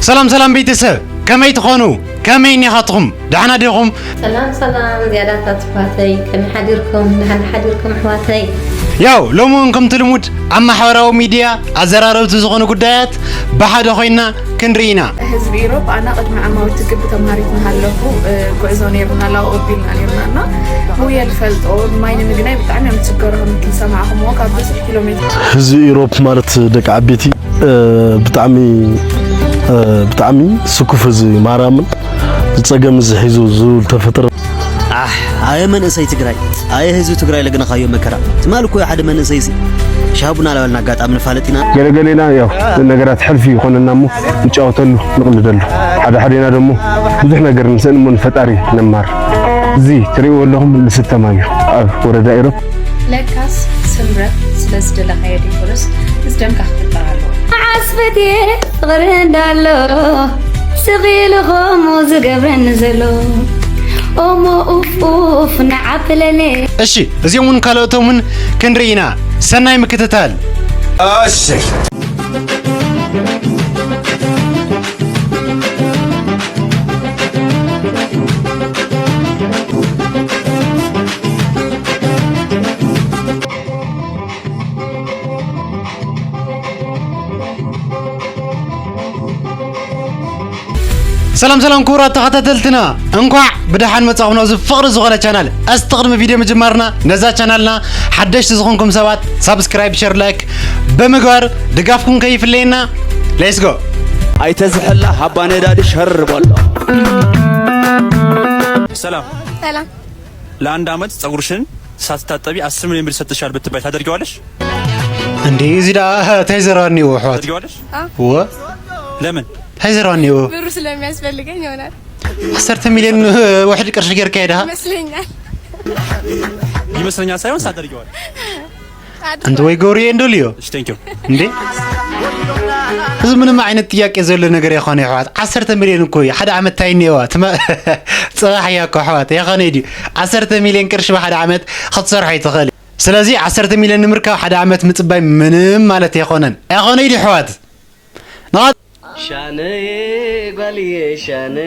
ሰላም ሰላም ቤተሰብ፣ ከመይ ትኾኑ? ከመይ እኒኻትኹም? ደሓና ዲኹም? ሰላም ሰላም ዝያዳታት ኣሕዋተይ፣ ከመይ ሓዲርኩም? ደሓን ሓዲርኩም ኣሕዋተይ? ያው ሎሚ እውን ከምቲ ልሙድ ኣብ ማሕበራዊ ሚድያ ኣዘራረብቲ ዝኾኑ ጉዳያት ብሓደ ኮይና ክንርኢ ኢና። ህዝቢ ኢሮብ፣ ኣና ቅድሚ ዓማዊ ትግቢ ተምሃሪት ንሃለኹ፣ እ፣ ጉዕዞ ነይርና፣ ላው ኦቢልና ነይርና እና፣ ውየ ልፈልጦ፣ ማይ ንምግናይ ብጣዕሚ እዮም ዝፅገሩ፣ ከም ትሰማዕኹምዎ፣ ካብ ብዙሕ ኪሎ ሜትር። ህዝቢ ኢሮብ ማለት ደቂ ዓበይቲ፣ እ፣ ብጣዕሚ፣ እ፣ ብጣዕሚ ስኩፍ ህዝቢ ማርያምን፣ ዝፀገም እዚ ሒዙ ዝብል ተፈጥረ። ኣሕ፣ ኣየ መንእሰይ ትግራይ፣ ኣየ ህዝቢ ትግራይ ለግነኻዮ መከራ። ትማል እኮ ሓደ መንእሰይ ሲ ሻቡና ላበልና ኣጋጣሚ ንፋለጥ ኢና። ገለገሌና ያው ነገራት ሕልፊ ይኾነና እሞ ንጫወተሉ፣ ንቕልደሉ። ሓደ ሓዴና ደሞ ብዙሕ ነገር ንስእን እሞ ንፈጣሪ ነማር። እዚ ትርእይዎ ኣለኹም ልስተ ማይ እዩ ኣብ ወረዳ ኢሮብ። ለካስ ስምረት ስለ ዝደለኻዮ ዘይኮነስ ምስ ደምካ ክፍጠር ኣለዎ። መዓስ ፈትየ ፍቕሪ እንዳሎ ስቕ ኢሉ ኸምኡ ዝገብረኒ ዘሎ። ኦሞ ኡፍ ኡፍ ንዓብለለይ። እሺ፣ እዚኦም እውን ካልኦቶም እውን ክንርኢ ኢና። ሰናይ ምክትታል። እሺ። ሰላም ሰላም ክቡራት ተኸታተልትና፣ እንኳዕ ብደሓን መጻኹም ናብዚ ፍቕሪ ዝኾነ ቻናል። እስቲ ቅድሚ ቪድዮ ምጅማርና ነዛ ቻናልና ሓደሽቲ ዝኾንኩም ሰባት ሳብስክራይብ፣ ሸር፣ ላይክ ብምግባር ድጋፍኩም ከይፍለየና። ሌትስ ጎ። ኣይተዝሕላ ሃባ ነዳዲ ሸር በሎ። ሰላም። ሰላም። ለአንድ ዓመት ጸጉርሽን ሳትታጠቢ አስር ሚሊዮን ብር ይሰጥሻል ብትባይ ታደርጊዋለሽ? እንዴ፣ እዚ ደኣ እንታይ ዘረባ እኒኦ ኣሕዋት? ታደርጊዋለሽ? አ? ወ? ለምን? እንታይ ዘረባ እኒኦ? ብሩ ስለሚያስፈልገኝ ይሆናል። ዓሰርተ ሚልዮን ውሕድ ቅርሺ ጌርካ ኢኻ? ይመስለኛል። ይመስለኛል ሳይሆን ሳደርጊዋል። ኣንተ ወይ ገብርኤ እንደልዮ። እሺ፣ thank you። እንዴ? እዚ ምንም ዓይነት ጥያቄ ዘሎ ነገር የኾነ፣ ኣሕዋት። ዓሰርተ ሚልዮን እኮ እዩ። ሓደ ዓመት እንታይ እኒኦዋ? ትማ-፣ ጽባሕ እያ እኮ፣ ኣሕዋት። የኾነ ድዩ? ዓሰርተ ሚልዮን ቅርሺ ብሓደ ዓመት ክትሰርሖ ኣይትኽእል። ስለዚ ዓሰርተ ሚልዮን ንምርካብ ሓደ ዓመት ምጽባይ ምንም ማለት የኾነን። የኾነ ድዩ፣ ኣሕዋት? ንቓ- ሻነየ ጓልየ ሻነ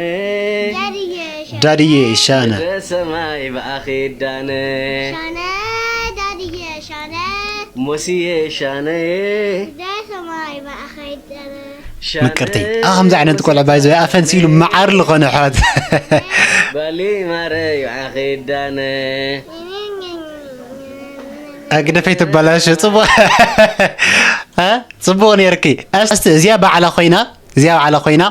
ዳድየ ሻነ ዳድየ ሻነ ምድረ ሰማይ ብኣኺ ዳነ ሻነ ዳድየ ሻነ ሞስየ ሻነየ ምድረ ሰማይ ብኣኺ ዳነ ሻነ ምቅርቲ። ኣ፣ ከምዚ ዓይነት ቆልዓ ባይዘ ኣፈን ሲሉ መዓር ዝኾነ ኣሕዋት። ጓሊ ማረዩ ብኣኺ ዳነ ኣግደፈይ ትበላሽ ጽቡቕ። እ? ጽቡቕ ነይርኪ። እስቲ እዚኣ ባዕላ ኮይና፣ እዚኣ ባዕላ ኮይና፣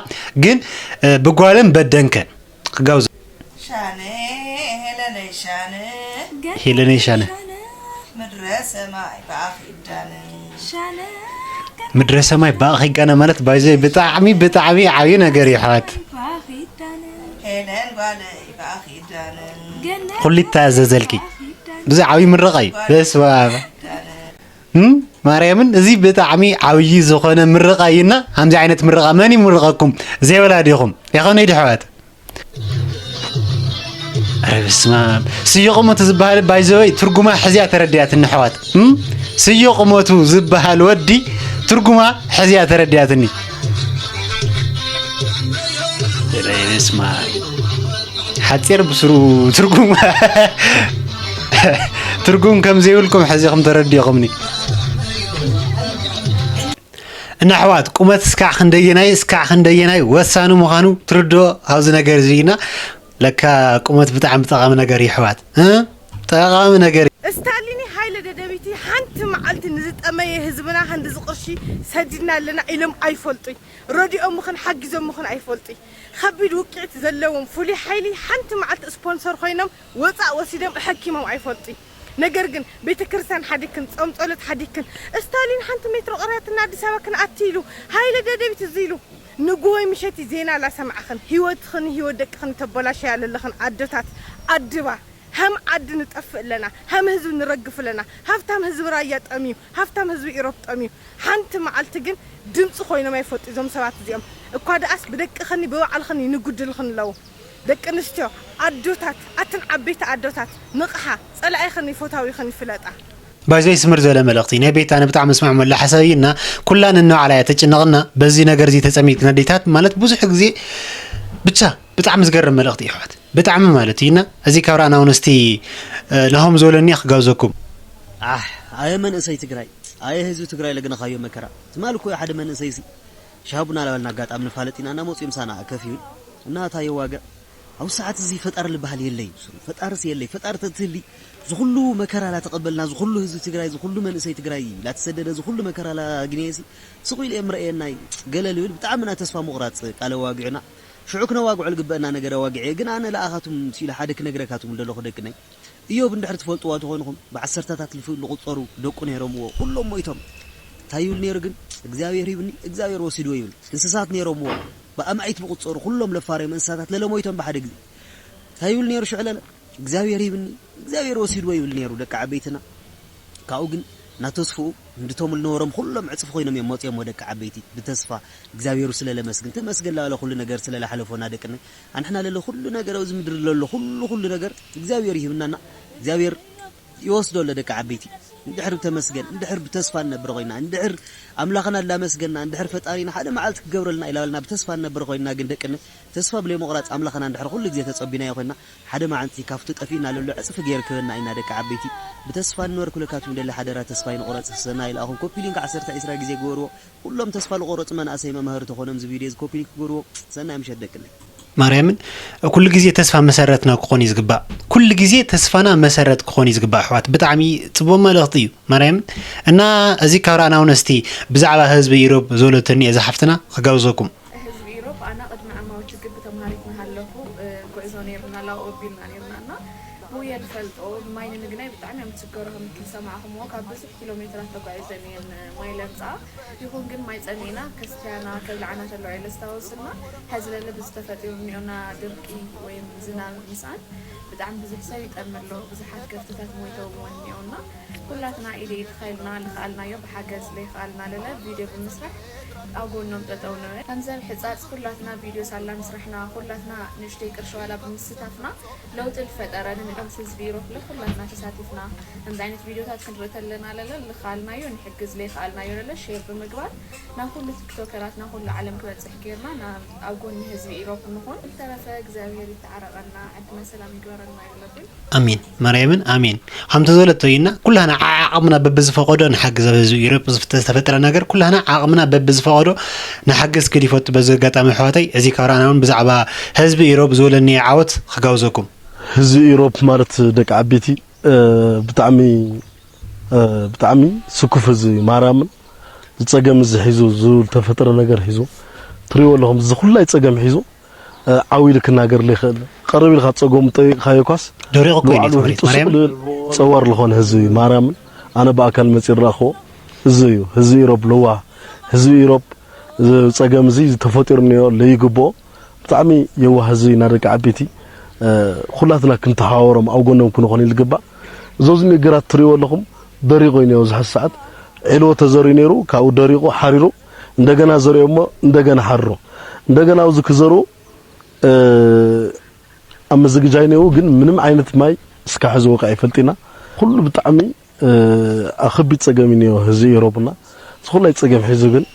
ግን፣ እ፣ ብጓልን በደንከን ክጋብዞ። ሻነ፣ ሄለነይ ሻነ። ሄለነይ ሻነ። ምድረ ሰማይ ብኣኺ ይዳነ። ምድረ ሰማይ ብኣኺ ይጋነ ማለት ባይዘ ብጣዕሚ፣ ብጣዕሚ ዓብዪ ነገር እዩ፣ ኣሕዋት። ሄለን ጓለይ ብኣኺ ይዳነ። ኩሊት ታዘዘልኪ። ብዚ ዓብዪ ምርቓ እዩ። በስመ ኣብ። እም? ማርያምን፣ እዚ ብጣዕሚ ዓብዪ ዝኾነ ምርቓ እዩና፣ ከምዚ ዓይነት ምርቓ መን ይምርቐኩም? ዘይወላዲኹም። የኾነ ኢዱ ኣሕዋት። ኧረ በስመ ኣብ። ስዮ ቁመቱ ዝበሃል ባይዘወይ ትርጉማ ሕዚያ ተረዲኣትኒ ኣሕዋት። እም? ስዮ ቁመቱ ዝበሃል ወዲ ትርጉማ ሕዚያ ተረዲኣትኒ። ኧረ በስመ ኣብ። ሓጺር ብስሩ ትርጉም፣ ትርጉም ከም ዘይብልኩም ሕዚ ኢኹም ተረዲእኹምኒ። እና ኣሕዋት፣ ቁመት እስካዕ ክንደየናይ፣ እስካዕ ክንደየናይ ወሳኒ ምዃኑ ትርድኦ ኣብዚ ነገር እዚ ኢና። ለካ ቁመት ብጣዕሚ ጠቓሚ ነገር እዩ ኣሕዋት። እ? ጠቓሚ ነገር እዩ። ስታሊን ሃይለ ደደቢት ሓንቲ መዓልቲ ንዝጠመየ ህዝብና ክንድዚ ቅርሺ ሰዲድና ኣለና ኢሎም ኣይፈልጡይ። ረዲኦምኽን ሓጊዞምኽን ኣይፈልጡይ። ከቢድ ውቅዒት ዘለዎም ፍሉይ ሓይሊ ሓንቲ መዓልቲ ስፖንሰር ኮይኖም ወፃእ ወሲዶም ኣሐኪሞም ኣይፈልጡይ። ነገር ግን ቤተ ክርስቲያን ሓዲግክን፣ ጾም ጸሎት ሓዲግክን፣ ስታሊን ሓንቲ ሜትሮ ቀርያትና ኣዲስ ኣበባ ክንኣቲ ኢሉ፣ ሃይለ ደደቢት እዚ ኢሉ፣ ንግሆይ ምሸት ዜና ላሰማዕኽን፣ ህይወትኽን ህይወት ደቅኽን ተበላሽያ ዘለኽን ኣደታት፣ ኣድባ፣ ሃም ዓዲ ንጠፍእ ኣለና፣ ሃም ህዝቢ ንረግፍ ኣለና፣ ሃፍታም ህዝቢ ራያ ጠምዩ፣ ሃፍታም ህዝቢ ኢሮብ ጠምዩ። ሓንቲ መዓልቲ ግን ድምፂ ኮይኖም ኣይፈልጡ እዞም ሰባት እዚኦም። እኳ ደኣስ ብደቅኽኒ ብባዕልኽኒ ንጉድልኽን ኣለዉ። ደቂ ኣንስትዮ፣ ኣዶታት፣ ኣትን ዓበይቲ ኣዶታት፣ ንቕሓ፣ ጸላኢኽን ፈታዊኽን ይፍለጣ። ባይዘይ ስምር ዝበለ መልእኽቲ ናይ ቤት ኣነ ብጣዕሚ እስማዕመሉ ሓሳብ እዩ እና ኩላን እንባዕላ እያ ተጨነቕና በዚ ነገር እዚ ተጸሚድና ዴታት ማለት ብዙሕ ግዜ ብቻ ብጣዕሚ ዝገርም መልእኽቲ እዩ ኣሕዋት ብጣዕሚ ማለት እዩ እና እዚ ካብ ረኣና እውን እስቲ ናሆም ዝበለኒ ክጋብዘኩም። ኣሕ ኣየ መንእሰይ ትግራይ ኣየ ህዝቢ ትግራይ ለግነኻዮ መከራ ትማል እኮ ሓደ መንእሰይ ሲ ሻቡና ላበልና ኣጋጣሚ ንፋለጥ ኢና እናመፁ ምሳና ከፍ ይብል እና እታ የዋግዕ ኣብ ሰዓት እዚ ፈጣሪ ዝበሃል የለይ ፈጣርስ የለይ ፈጣሪ ተትህሊ ዝኩሉ መከራ ላተቀበልና ዝኩሉ ህዝቢ ትግራይ ዝኩሉ መንእሰይ ትግራይ ላተሰደደ ዝኩሉ መከራ ላግነየ ሲ ስቁ ኢለ የምረእየናይ ገለ ልብል ብጣዕሚ ናይ ተስፋ ምቁራፅ ቃለ ዋጊዑና ሽዑ ክነዋግዖ ልግበአና ነገር ኣዋጊዐ ግን ኣነ ለኣኻቱም ሲሉ ሓደ ክነግረካቱም ለለኹ ደቅነይ እዮብ እንድሕር ትፈልጥዋ ተኾንኹም ብዓሰርተታት ልፍ ልቁፀሩ ደቁ ነይሮምዎ ኩሎም ሞይቶም እንታይ ይብል ነይሩ ግን እግዚኣብሔር ሂብኒ እግዚኣብሔር ወሲድዎ ይብል እንስሳት ነይሮምዎ ብኣማኢት ልቁፀሩ ኩሎም ለፋርዮም እንስሳታት ለለሞይቶም ብሓደ ግዜ እንታይ ይብል ነይሩ ሽዕለለ እግዚኣብሔር ሂብኒ እግዚኣብሔር ወሲድዎ ይብል ነይሩ ደቂ ዓበይትና ካብኡ ግን ናተስፍኡ እንድቶም ልነበሮም ኩሎም ዕፅፊ ኮይኖም እዮም መፅዮም ወደቂ ዓበይቲ ብተስፋ እግዚኣብሔሩ ስለለመስግን ተመስገን ላበለ ኩሉ ነገር ስለላሓለፎና ደቅነ ኣንሕና ለለ ኩሉ ነገር ኣብዚ ምድሪ ለሎ ኩሉ ኩሉ ነገር እግዚኣብሔር ይህብናና እግዚኣብሔር ይወስዶ ኣሎ ደቂ ዓበይቲ እንድሕር ብተመስገን እንድሕር ብተስፋ ንነብር ኮይና እንድሕር ኣምላኽና እንዳመስገና እንድሕር ፈጣሪና ሓደ መዓልቲ ክገብረልና ኢላበልና ብተስፋ ንነብር ኮይና ግን ደቅነ ተስፋ ብለይ ምቑራፅ ኣምላኽና እንድሕር ኩሉ ግዜ ተፀቢናዮ ኮይና ሓደ መዓልቲ ካብቲ ጠፊእና ለሎ ዕፅፊ ገይሩ ክበና ኢና ደቂ ዓበይቲ ብተስፋ ንንበር ኩልካትኩም ደሊ ሓደራ ተስፋ ይንቑረፅ ሰና ኢልኣኹም ኮፒ ሊንክ ዓሰርተ ዒስራ ግዜ ግበርዎ ኩሎም ተስፋ ልቆረፁ መናእሰይ መምሃሪ ተኾኖም እዚ ቪድዮ እዚ ኮፒ ሊንክ ግበርዎ ሰናይ ምሸት ደቅነ ማርያምን ኩሉ ግዜ ተስፋ መሰረትና ክኾን እዩ ዝግባእ ኩሉ ግዜ ተስፋና መሰረት ክኾን እዩ ዝግባእ ኣሕዋት ብጣዕሚ ፅቡቅ መልእኽቲ እዩ ማርያምን እና እዚ ካብ ረኣና እውን እስቲ ብዛዕባ ህዝቢ ኢሮብ ዝበለትኒ እዛ ሓፍትና ክጋብዘኩም ህዝቢ ኢሮብ ኣና ቅድሚ ዓማዊ ችግር ብተምሃሪት ንሃለኹ ጉዕዞ ነይርና ላው ኦቢልና ነይርና እና ብውየ ዝፈልጦ ብማይ ንምግናይ ብጣዕሚ እዮም ዝፅገሩ ከም ዝሰማዕኹምዎ ካብ ብዙሕ ኪሎ ሜትራት ተጓዒዘን እየን ማይ ለምፅኣ ይኹን ግን ማይ ፀሚእና ከስትያና ከብልዓና ተለዋ ኢለ ዝታወስና ሐዚ ለለ ብዝተፈጢሩ እኒኦና ድርቂ ወይም ዝናብ ምስኣን ብጣዕሚ ብዙሕ ሰብ ይጠሚ ኣሎ ብዙሓት ከፍትታት ሞይተውዎ እኒኦና ኩላትና ኢደ ኢድ ኻይልና ልኽኣልናዮ ብሓገዝ ለይኽኣልና ለለ ቪድዮ ብምስራሕ ኣብ ጎኖም ጠጠው ንበል። ከምዚ ኣብ ሕፃፅ ኩላትና ቪድዮ ሳላ ምስራሕና ኩላትና ንእሽተይ ቅርሺ ዋላ ብምስታፍና ለውጢ ልፈጠረ ንምእንስ ህዝቢ ኢሮፕ ለኩላትና ተሳቲፍና ከምዚ ዓይነት ቪድዮታት ክንርኢ ተለና ለለ ልኽኣልናዮ ንሕግዝ ለይኽኣልናዮ ለለ ሼር ብምግባር ናብ ኩሉ ቲክቶከራት ናብ ኩሉ ዓለም ክበፅሕ ጌርና ኣብ ጎኒ ህዝቢ ኢሮፕ ንኹን። ዝተረፈ እግዚኣብሄር ይተዓረቐና፣ ዓድና ሰላም ይግበረልና ይብለኩም። ኣሜን ማርያምን ኣሜን። ከምቲ ዝበለቶ ኢና ኩላህና ዓዓቕምና በብዝፈቐዶ ንሓግዝ ኣብ ህዝቢ ኢሮፕ ዝተፈጠረ ነገር ኩላህና ዓቕምና በብዝፈቐዶ ንሓግዝ ክል ይፈቱ በዚ ኣጋጣሚ ኣሕዋተይ እዚ ካብ ረኣና እውን ብዛዕባ ህዝቢ ኢሮፕ ዝበለኒ ዓወት ክጋብዘኩም። ህዝቢ ኢሮፕ ማለት ደቂ ዓበይቲ ብጣዕሚ ብጣዕሚ ስኩፍ ህዝቢ ማርያምን ዝፀገም እዚ ሒዙ ዝተፈጠረ ነገር ሒዙ ትሪእዎ ኣለኹም እዚ ኩላይ ፀገም ሒዙ ዓው ኢሉ ክናገር ዘይኽእል ቀረብ ኢልካ ፀገሙ ጠይቕካዮ ኳስ ደሪቑ እኮ እዩ ንባዕሉ መሬት ህፁ ማርያም ስቕ ዝብል ፀዋር ዝኾነ ህዝቢ እዩ ማርያምን ኣነ ብኣካል መፂእ ዝረኣኽዎ እዚ እዩ ህዝቢ ኢሮብ ለዋህ ህዝቢ ኢሮብ እዚ ፀገም እዚ ተፈጢሩ እኒኦ ለይግብኦ ብጣዕሚ የዋህ ህዝቢ ኢና ደቂ ዓበይቲ ኩላትና ክንተሓባበሮም ኣብ ጎኖም ክንኾን እዩ ዝግባእ እዞ እዚ ነገራት ትሪእዎ ኣለኹም ደሪቑ እዩ እኒኦ ዝሕዚ ሰዓት ዒልዎ ተዘሪኡ ነይሩ ካብኡ ደሪቑ ሓሪሩ እንደገና ዘሪኦ እሞ እንደገና ሓርሩ እንደገና ኣብዚ ክዘርኡ ኣብ ምዝግጃይ ነይሩ ግን ምንም ዓይነት ማይ እስካብ ሕዚ ወቂዑ ኣይፈልጥ ኢና ኩሉ ብጣዕሚ ኣኸቢድ ፀገም እዩ ነይሩ ህዝቢ ኢሮብና እዚ ኩላይ ፀገም ሒዙ ግን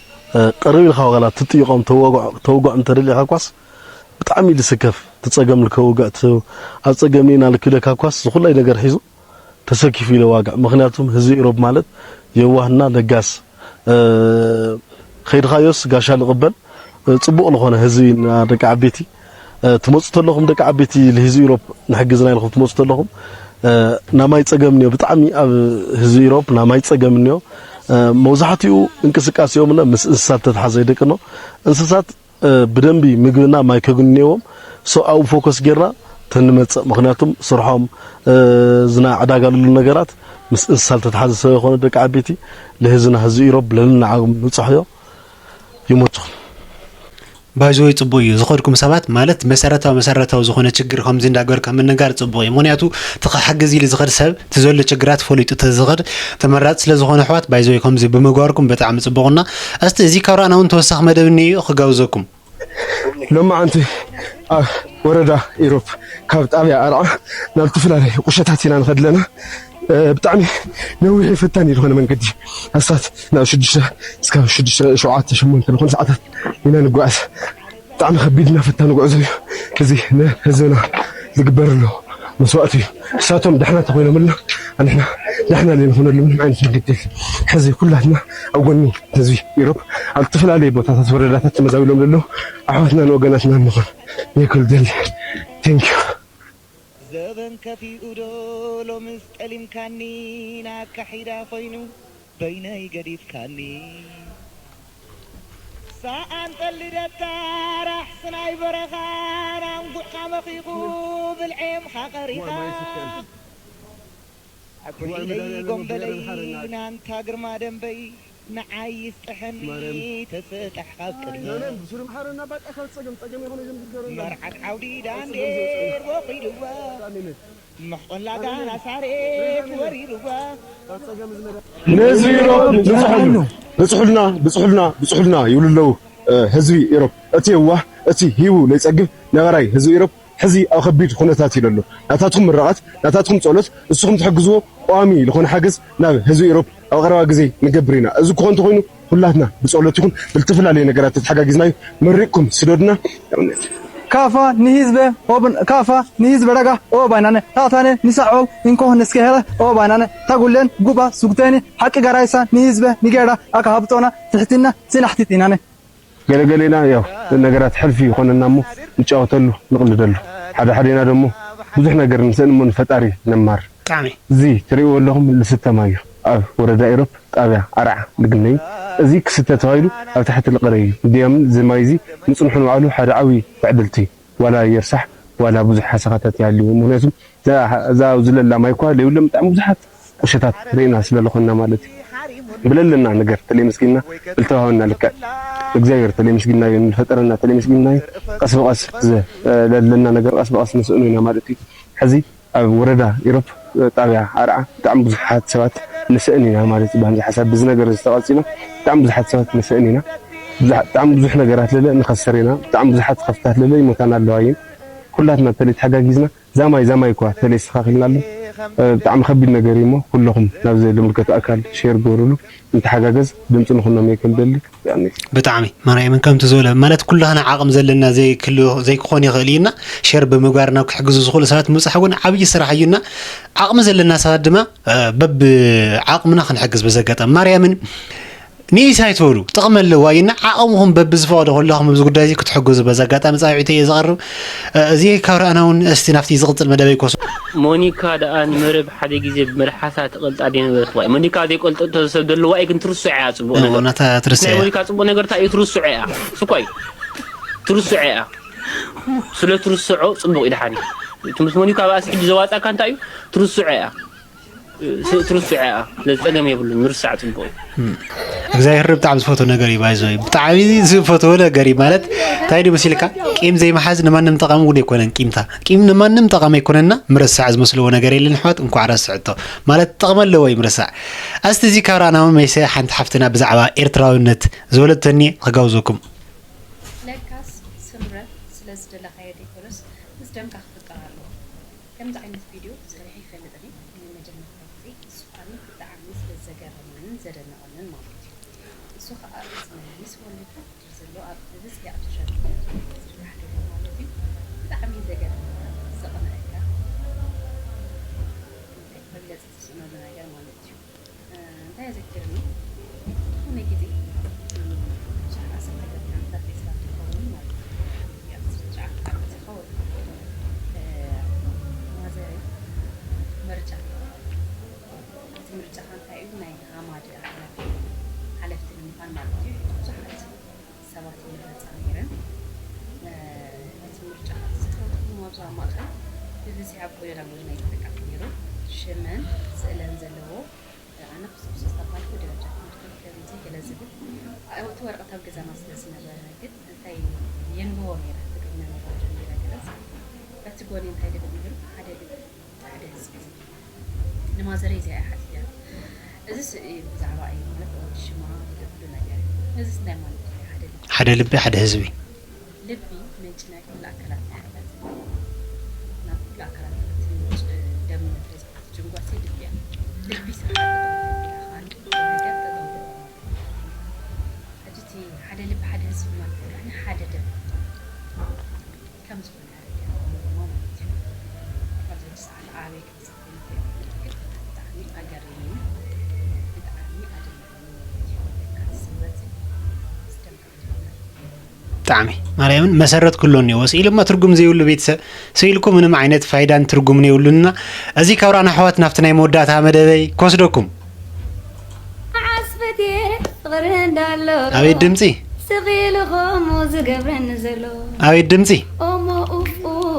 ቀረብ ኢልካ ዋላ ትጥይቆም ተወግዖ እንተደሊኻ ኳስ ብጣዕሚ እዩ ዝስከፍ እቲ ፀገም ልከውግዕ ኣብ ፀገም ኢና ልክደካ ኳስ ዝኩላይ ነገር ሒዙ ተሰኪፉ ኢለ ዋግዕ ምኽንያቱም ህዝቢ ኢሮብ ማለት የዋህና ለጋስ ከይድኻዮስ ጋሻ ልቕበል ፅቡቕ ልኾነ ህዝቢ ኢና ደቂ ዓበይቲ ትመፁ ተለኹም ደቂ ዓበይቲ ልህዝቢ ኢሮብ ንሕግዝና ኢልኹም ትመፁ ተለኹም ናማይ ፀገም እኒኦ ብጣዕሚ ኣብ ህዝቢ ኢሮብ ናማይ ፀገም እኒኦ መብዛሕትኡ እንቅስቃሴኦም ምስ እንስሳት ተተሓዘ ይደቅኖ እንስሳት ብደንቢ ምግብና ማይ ከግንየዎም ሰብኣዊ ፎከስ ጌርና ተንመፅእ ምክንያቱም ስርሖም ዝና ዕዳጋ ለሉ ነገራት ምስ እንስሳ ዝተተሓዘ ሰብ ይኮነ ደቂ ዓበይቲ ለህዝና ህዝቢ ኢሮብ ለልና ዓቅም ንብፅሖዮ ይመችኹም። ባይዘወይ ፅቡቅ እዩ ዝኸድኩም ሰባት ማለት መሰረታዊ መሰረታዊ ዝኾነ ችግር ከምዚ እንዳገበርካ ምንጋር ፅቡቅ እዩ ምክንያቱ እቲ ክሕግዝ ኢሉ ዝኸድ ሰብ እቲ ዘሎ ችግራት ፈሊጡ ተዝኸድ ተመራፂ ስለዝኾነ ኣሕዋት ባይዘወይ ከምዚ ብምግባርኩም ብጣዕሚ ፅቡቅ እና እስቲ እዚ ካብ ረኣና እውን ተወሳኺ መደብ እኒኦ ክጋብዘኩም። ሎማዓንቲ ኣብ ወረዳ ኢሮብ ካብ ጣብያ ኣርዓ ናብ ዝተፈላለዩ ቁሸታት ኢና ንኸድ ኣለና። ብጣዕሚ ነዊሕ ፈታኒ ዝኾነ መንገዲ ኣስታት ናብ ሽዱሽተ እስካብ ሽዱሽተ ሸውዓተ ሸሞንተ ዝኾነ ሰዓታት ኢና ንጓዓዝ። ብጣዕሚ ከቢድና ፈታኒ ጉዕዞ እዩ። እዚ ንህዝብና ዝግበር ኣሎ መስዋእቲ እዩ። እሳቶም ዳሕና ተኾይኖምልና ኣንሕና ዳሕና ዘይንኾነሉ ምንም ዓይነት መንገዲ የለን። ሕዚ ኩላትና ኣብ ጎኒ ህዝቢ ኢሮብ ኣብ ዝተፈላለዩ ቦታታት ወረዳታት ተመዛቢሎም ዘለዉ ኣሕዋትና ንወገናትና ንኾን የክል ደሊ። Thank you። ዘበን ከፊኡ ዶ ሎምስ ጠሊምካኒ ናካሒዳ ኮይኑ በይነይ ገዲፍካኒ። ሰኣን ጠልደታ ራሕሲ ናይ በረኻ ናንጉዕካ መኺኹ ብልዔምኻ ቀሪኻ። ኣኩሒለይ ጎምበለይ ናንታ ግርማ ደንበይ ንዓይ ይስጥሐኒ ተፍጠሕ ካብ ቅድመ። መርዓት ዓውዲ ዳንዴር ወኺልዋ። መሕቆላታ ናሳሬት ወሪርዋ። ንህዝቢ ኢሮብ ብፅሑልና ብፅሑልና ብፅሑልና ይብሉ ኣለዉ። ህዝቢ ኢሮብ እቲ የዋህ እቲ ሂቡ ለይፀግብ ነባራይ ህዝቢ ኢሮብ ሕዚ ኣብ ከቢድ ኩነታት እዩ ዘሎ። ናታትኩም ምርቓት ናታትኩም ፀሎት እስኹም ትሕግዝዎ ቀዋሚ ልኾነ ሓገዝ ናብ ህዝቢ ኢሮብ ኣብ ቐረባ ግዜ ንገብር ኢና። እዚ ክኾን ተኾይኑ ኩላትና ብፀሎት ይኹን ብልተፈላለዩ ነገራት ተተሓጋጊዝናዩ መሪቕኩም ስደዱና። ካፋ ንሂዝበ ኦብን ካፋ ንሂዝበ ዳጋ ኦባይናነ ታታነ ንሳዖብ እንኮ ንስከሄለ ኦባይናነ ታጉለን ጉባ ሱግተኒ ሓቂ ጋራይሳ ንሂዝበ ንጌዳ ኣካ ሃብጦና ትሕትና ስናሕቲት ኢናነ። ገለገሌና ያው ነገራት ሕልፊ ይኾነና እሞ ንጫወተሉ ንቕልደሉ ሓደ ሓዴና ደሞ ብዙሕ ነገር ንስእን እሞ ንፈጣሪ ነማር። ብጣዕሚ እዚ ትርእይዎ ኣለኹም ልስተ ማይ እዩ። ኣብ ወረዳ ኢሮብ ጣብያ ኣርዓ ልግነ እዩ። እዚ ክስተ ተባሂሉ ኣብ ታሕቲ ልቐረ እዩ። እንዲያም እዚ ማይ እዚ ምፅንሑ ንባዕሉ ሓደ ዓብዪ ትዕድልቲ እዩ። ዋላ የርሳሕ ዋላ ብዙሕ ሓሰኻታት ይሃልዎ። ምክንያቱ እዛ ኣብዚ ለላ ማይ እኳ ለይብሎም ብጣዕሚ ብዙሓት ቁሸታት ርኢና ስለ ዝኾንና ማለት እዩ። ብለለና ነገር ተለይመስጊንና ብልተዋሃበና ልክዕ እግዚኣብሔር ተለይመስጊንና እዩ። ንፈጠረና ተለይመስጊንና እዩ። ቀስ ብቐስ ለለና ነገር ቀስ ብቐስ ንስእኑ ኢና ማለት እዩ። ሕዚ ኣብ ወረዳ ኢሮብ ጣብያ ኣርዓ ብጣዕሚ ብዙሓት ሰባት ንስእን ኢና ማለት እዩ። ብሃምዚ ሓሳብ ብዚ ነገር ዝተቐፂና ብጣዕሚ ብዙሓት ሰባት ንስእን ኢና። ብጣዕሚ ብዙሕ ነገራት ለለ ንኸስር ኢና። ብጣዕሚ ብዙሓት ከፍታት ለለ ይሞታና ኣለዋ እየን። ኩላትና ተለይ ተሓጋጊዝና ዛማይ ዛማይ እኳ ተለይ ስተኻኺልናሉ ብጣዕሚ ከቢድ ነገር እዩ እሞ ኩለኹም ናብዚ ልምልከቱ ኣካል ሼር ግበሩሉ። ንተሓጋገዝ ድምፂ ንኹኖም እየ ክብል ደሊ። ብጣዕሚ ማርያምን ከምቲ ዝበለ ማለት ኩላህና ዓቕም ዘለና ዘይክሉ ዘይክኾን ይኽእል እዩና ሸር ብምግባር ናብ ክሕግዙ ዝኽእሉ ሰባት ምብፃሕ እውን ዓብዪ ስራሕ እዩና ዓቕሚ ዘለና ሰባት ድማ በብ ዓቕምና ክንሕግዝ በዚ ኣጋጣሚ ማርያምን ንኢሳይ ትበሉ ጥቕሚ ኣለዋ እዩና ዓቕምኹም በብዝፈቐዶ ከለኹም ኣብዚ ጉዳይ እዚ ክትሕግዙ በዚ ኣጋጣሚ ፃውዒተይ እየ ዘቕርብ እዚ ካብ ረኣና እውን እስቲ ናብቲ ዝቕፅል መደበይ ክወስዶ ሞኒካ ደኣ ንመረብ ሓደ ግዜ ብመልሓሳ ትቐልጣ ደይነበረት ዋይ ሞኒካ ዘይቀልጠቶ ሰብ ደለዋ እዩ ግን ትርስዖ እያ ጽቡቕ ነገር ናታ ትርስዕ ናይ ሞኒካ ጽቡቕ ነገር እንታይ እዩ ትርስዖ እያ ስኳይ ትርስዖ እያ ስለ ትርስዖ ጽቡቕ እዩ ደሓን እዩ እቲ ምስ ሞኒካ ኣብኣ ስሕጂ ዘዋጻካ እንታይ እዩ ትርስዖ እያ ትርስዖ እያ ስለዚ ጸገም የብሉን ምርሳዕ ጽቡቕ እዩ እግዚኣብሔር ብጣዕሚ ዝፈትዎ ነገር እዩ ባይዞ ብጣዕሚ ዝፈትዎ ነገር እዩ ማለት እንታይ ዲ መሲልካ ቂም ዘይመሓዝ ንማንም ጠቃሚ እውን ኣይኮነን ቂምታ ቂም ንማንም ጠቃሚ ኣይኮነና ምርሳዕ ዝመስልዎ ነገር የለን ኣሕዋት እንኳዕ ረስዕቶ ማለት ጥቅሚ ኣለዎ እዩ ምርሳዕ ኣስቲ እዚ ካብ ረኣና መመይሰ ሓንቲ ሓፍትና ብዛዕባ ኤርትራውነት ዝበለቶ እኒኤ ክጋብዘኩም ለካስ ስምረት ስለ ዝደለኻዮ ደይኮነስ ምስ ደምካ ክፍጠር ኣለዎ ከምዚ ዓይነት ቪድዮ ሰሪሐ ኣይፈልጥን እየ ንመጀመርታ ግዜ እሱ ከኣ ብጣዕሚ ስለ ዘገረመንን ዘደነቐንን ማለት እዩ እሱ ከኣ እዚ ናይ ሚስ ወርልድ ውድድር ዘሎ ኣብ ብብዝሒ ኣብ ሶሻል ሚድያ ዝዝርጋሕ ዘሎ ማለት እዩ ብጣዕሚ ዘገርመካ ዘቕንኣካ እንታይ መግለፂ ዝስእነሉ ነገር ማለት እዩ እንታይ ኣዘኪርኒ ዝኾነ ግዜ ብዙሕ ርእሰ ምትእትታን ፈጢርና እንትኸውን ማለት እዩ ኣብ ትሽዓተ ዓመት ይኸውን ማዘረይ ምርጫ እቲ ምርጫኻ እንታይ እዩ ናይ ሃማ ድኣ ሓለፍቲ ሓለፍቲ ንምዃን ማለት እዩ ብዙሓት ሰባት ይምረፃ ነይረን እቲ ምርጫ ዝፈትኹ መብዛሕትኡ ማእከል ብብዝሒ ኣብ ጎደና ጎደና ይጥቃዕ ነይሩ ሽመን ስእለን ዘለዎ ኣነ ክስኩስ ዝተባልኩ ደረጃ ትምህርቲ ከምዚ ገለ ዝብል እቲ ወረቐት ኣብ ገዛና ስለ ዝነበረ ግን እንታይ የንብቦ ነይረ ትግርኛ ነበር ጀሚረ ገለ በቲ ጎኒ እንታይ ድብል ነይሩ ሓደ ልቢ ሓደ ህዝቢ ዝብል ንማዘረይ እዚኣ እያ ሓቲተ እዚ ስእሊ ብዛዕባ እዩ ማለት ወዲ ሽማ ኩሉ ነገር እዚ እንታይ ማለት እዩ ሓደ ልቢ ሓደ ልቢ ሓደ ህዝቢ ልቢ ምንጪ ናይ ኩሉ ኣካላት ናይ ሕይወት ናብ ኩሉ ኣካላት ትምንጭ ደም ንፍሬ ዝሓፍት ጅንጓሲ ልቢ እያ ኣብ ዝኾነ ደረጃ ኣለዎ ማለት እዩ። ኣብዚ ሰዓት ኣበይ ከም ዘበንኩ ግን ብጣዕሚ ኣገሪሙኒ፣ ብጣዕሚ ኣደኒቑኒ ማለት እዩ። ስለዚ ኣስደማሚ ዝኾነ ብጣዕሚ ማርያምን መሰረት ኩሎ እኒኦ። ስኢሉማ ትርጉም ዘይብሉ ቤተሰብ፣ ስኢልኩ ምንም ዓይነት ፋይዳን ትርጉምን የብሉንና። እዚ ካብ ራና ኣሕዋት ናብቲ ናይ መወዳእታ መደበይ ክወስደኩም። መዓስ ፈትየ ፍቕሪ እንዳሎ ኣቤት ድምፂ። ስቕ ኢሉ ከምኡ ዝገብረኒ ዘሎ። ኣቤት ድምፂ። እሞ ኡፍ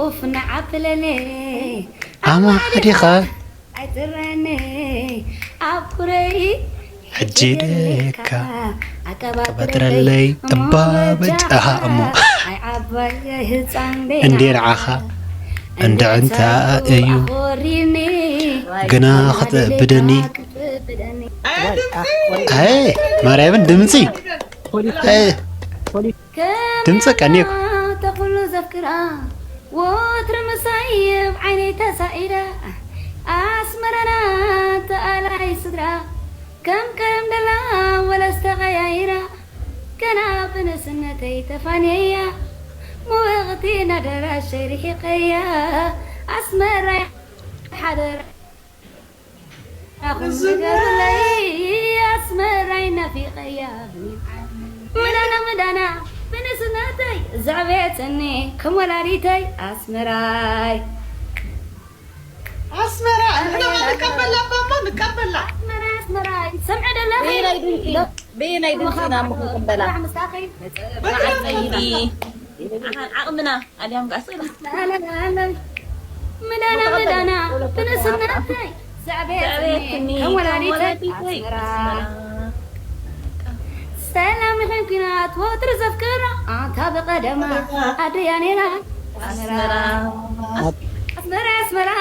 ኡፍ ንዓብለለይ። ኣማዕዲኻ ኣይትረኒ ኣብ ኩረይ ሕጂ ደካ ኣቀባጥረለይ ኣቀባጥረለይ እሞ እባ በጃኻ በጃኻ እሞ። ኣይ ዓባየ ህፃን እንዴ ንዓኻ እንድዕንታ እዩ ኣኾሪኒ ግና ክጥብደኒ። ኣይ ማርያምን ድምፂ። ኣይ ድምፂ ቀኒኹ። ተኹሉ ዘፍቅራ ወትሪ ምሳይ ኣብ ዓይነይ ተሳኢራ ኣስመራና ተኣላይ ስድራ ከም ቀደም ደላ ወለስ ተቐያይራ ገና ብንእስነተይ ተፋንየያ ምውቕቲ ናደራሸይ ርሒቐያ ኣስመራይ ሓደራ ኣኹም ንገሩለይ ኣስመራይ ናፊቐያ ምዳና ምዳና ብንእስነተይ ዘዕበየትኒ ከም ወላዲተይ ኣስመራይ ኣስመራ ንሕና ንቀበላ ባማ ንቀበላ ኣስመራይ ኣስመራይ ሰምዐ ደለኺ በየናይ ድምፂ በየናይ ድምፂ ኢና ምክንበላ ምሳኺ መዓፀይኒ ዓቕምና ኣድያም ጋር ስለ ምዳና ምዳና ብንእስነተይ ዘዕበየትኒ ከም ወላዲተይ ኣስመራ ሰላም ንኸን ኩናት ወትሪ ዘፍቅራ ኣንታ ብቐደማ ኣደያ ነይራ ኣስመራ ኣስመራ ኣስመራ ኣስመራ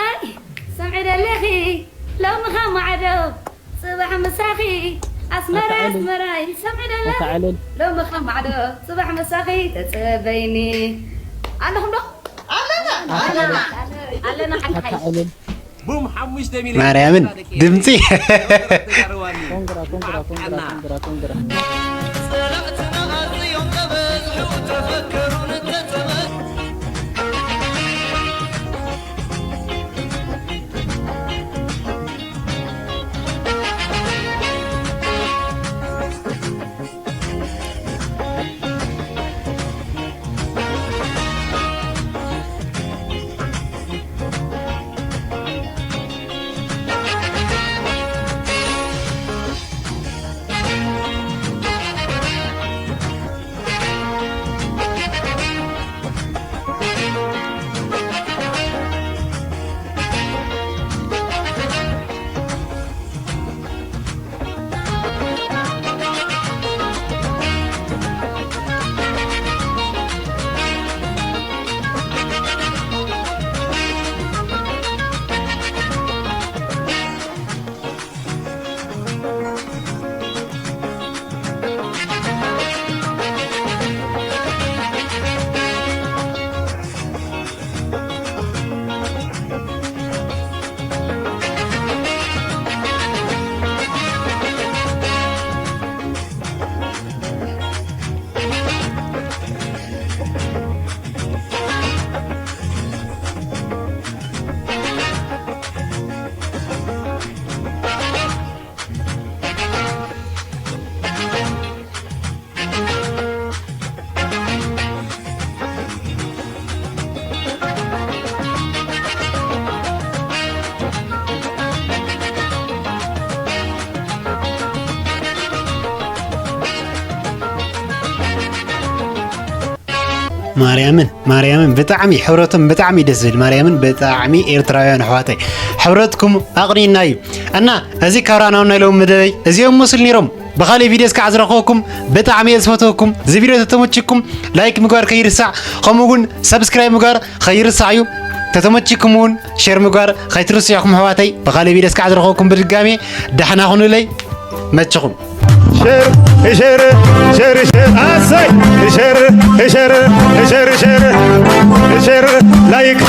ሰምዒ ደለኺ ሎሚ ኸ ማዕዶ ጽባሕ ምሳኺ ኣስመራ ኣስመራ ይሰምዕ ደሎ ሎሚ ኸ ማዕዶ ጽባሕ ምሳኺ ተጸበይኒ ኣለኹም ዶ ኣለና ኣለና ሓይሓይ ቡም ሓሙሽተ ሚልዮን ማርያምን ድምፂ ኮንግራ ኮንግራ ኮንግራ ኮንግራ ኮንግራ ማርያምን ማርያምን ብጣዕሚ ሕብረቶም ብጣዕሚ ደስ ዝብል ማርያምን ብጣዕሚ ኤርትራውያን ኣሕዋተይ ሕብረትኩም ኣቕኒና እዩ እና እዚ ካብ ራናውን ናይ ሎም መደበይ እዚኦም መስል ነይሮም ብኻሊእ ቪድዮ እስካዕ ዝረኸበኩም ብጣዕሚ እየ ዝፈተወኩም እዚ ቪድዮ ተተመችኩም ላይክ ምግባር ከይርሳዕ ከምኡ እውን ሰብስክራይብ ምግባር ከይርሳዕ እዩ ተተመችኩም እውን ሸር ምግባር ከይትርስዑ ኢኹም ኣሕዋተይ ብኻሊእ ቪድዮ እስካዕ ዝረኸበኩም ብድጋሜ ዳሕና ኩኑለይ መችኹም ሸር ሸር ሸር ሸር ኣሰይ ሸር ሸር ሸር ሸር ሸር ላይክ